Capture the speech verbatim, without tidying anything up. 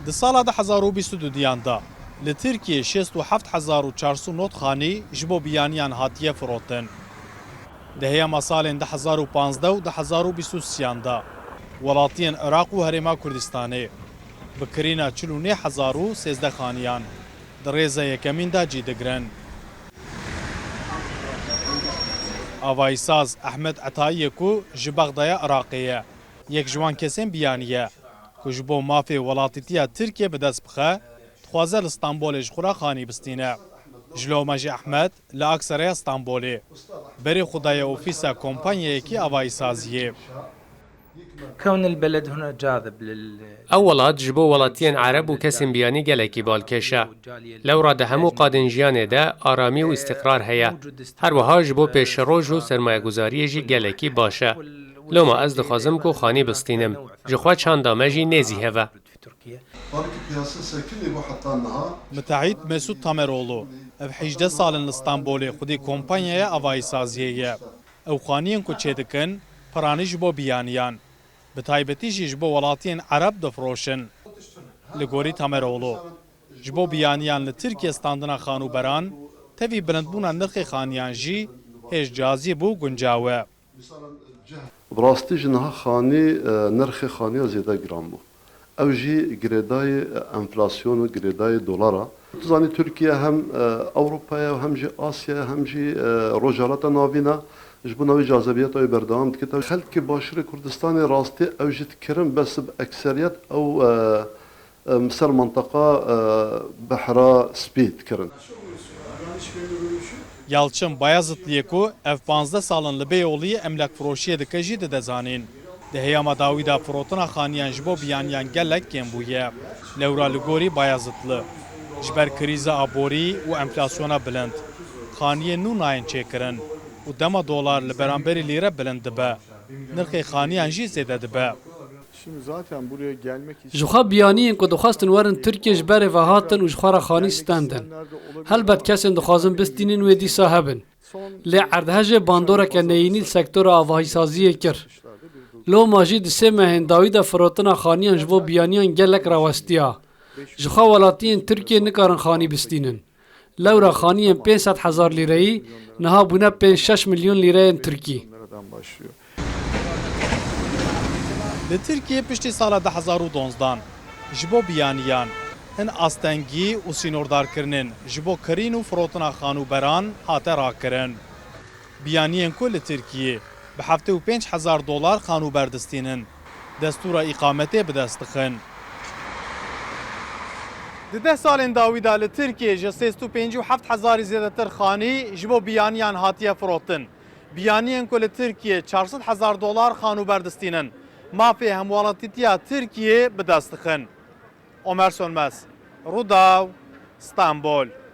Di sala du hezar û bîst û dudiyan de li Tirkiyê şêst û heft hezar û çar sed nod xanî ji bo biyaniyan hatiye firotin. Di heyama salên du hezar û panzdeh û du hezar û bîst û sêyan de welatiyên Iraq û Herêma Kurdistanê bi kirîna çil û neh hezar û sêzdeh xaniyan di rêza yekemîn de cî digirin. Avayîsaz Ehmed Etayiyê ku ji Bexdaya Iraqê ye, yek ji wan kesên biyaniye ku ji bo mafê welatîtiya Tirkiyê bi dest bixe, dixwaze li Stenbolê ji xwe re xanî bistîne. Ji loma jî Ehmed li Aksareya Stenbolê berê xwe daye ofîsa kompanyayekî avayîsaziyê. كون البلد هنا جاذب لل Ew welat ji bo welatiyên Ereb û kesên biyanî gelekî balkêş e. Lewra di hemû qadên jiyanê de aramî û îstiqrar heye. Her wiha ji bo pêşeroj û sermayeguzariyê jî gelekî baş e. Loma ez dixwazim ku xanî bistînim. Ji xwe çanda me jî nêzî hev e. Parkê Piyasa Sekinê bû heta niha. Mitehît Mesûd Tameroğlu, ev hejdeh sal in li Stenbolê xwedî kompanyaya avayîsaziyê ye. Ew xaniyên ku çêdikin, piranî ji bo biyaniyan, bi taybetî jî ji bo welatiyên Ereb difiroşin. Li gorî Tameroğlu, ji bo biyaniyan li Tirkiyê standina xanûberan, tevî bilindbûna nirxê xaniyan jî hêj cazîb û guncaw e. Bi rastî jî niha xanî, e, nirxê xaniya zêde giran bû. Ew jî girêdayî, e, enflasyon û girêdayî dolar e. Tu zanî Tirkiye hem, e, Ewropayê û hem jî Asyayê hem jî, e, Rojhilata Navîn e. Ji bo navê cazibiyeta wê berdewam dike. Xelkê Başûrê Kurdistanê rastî ew jî dikirin, bes bi ekseriyet ew, e, em, ser menteqa, e, Behra Spî dikirin. Yalçın Bayazitliyê ku ev panzdeh sal in li Beyoğlu'yê emlakfiroşiyê dike jî dide zanîn. Di heyama dawî de firotina xaniyan ji bo biyaniyan gelek kêm bûye. Lewra li gorî Bayazitli, ji ber krîza aborî û enflasyona bilind, xaniyên nû nayên çêkirin û dema dolar li beramberî lîre bilind dibe, nirxê xaniyan jî zêde dibe. Şimdi zaten buraya gelmek için Ji xwe biyaniyên ku dixwestin werin Tirkiye ji berê ve hatin û ji xwe re xanî stendin. Helbet kesên dixwazin bistînin wê dîsa hebin. Lê erdhejê bandoreke neyînî li sektora avahîsaziyê kir. Loma jî di sê mehên dawî de firotina xaniyan ji bo biyaniyan gelek rawestiya. Ji xwe welatiyên Tirkiye nikarin xanî bistînin. Lewra xaniyên pênc sed hezar lîreyî niha bûne pênc şeş milyon lîreyên Tirkî. Liradan başlıyor. Li Tirkiyê piştî sala du hezar û donzdan ji bo biyaniyan hin astengî û sînordarkirinên ji bo kirîn û firotina xanûberan hate rakirin. Biyaniyên ku li Tirkiyê bi heftê û pênc hezar dolar xanûber distînin, destûra îqametê bi dest dixin. Di deh salên dawî de li Tirkiyê ji sêst û pêncî û heft hezarî zêdetir xanî ji bo biyaniyan hatiye firotin. Biyaniyên ku li Tirkiyê çar sed hezar dolar xanûber distînin, mafê hemwelatîtiya Tirkiyê bi dest dixin. Omer Sönmez, Rûdaw, Stenbol.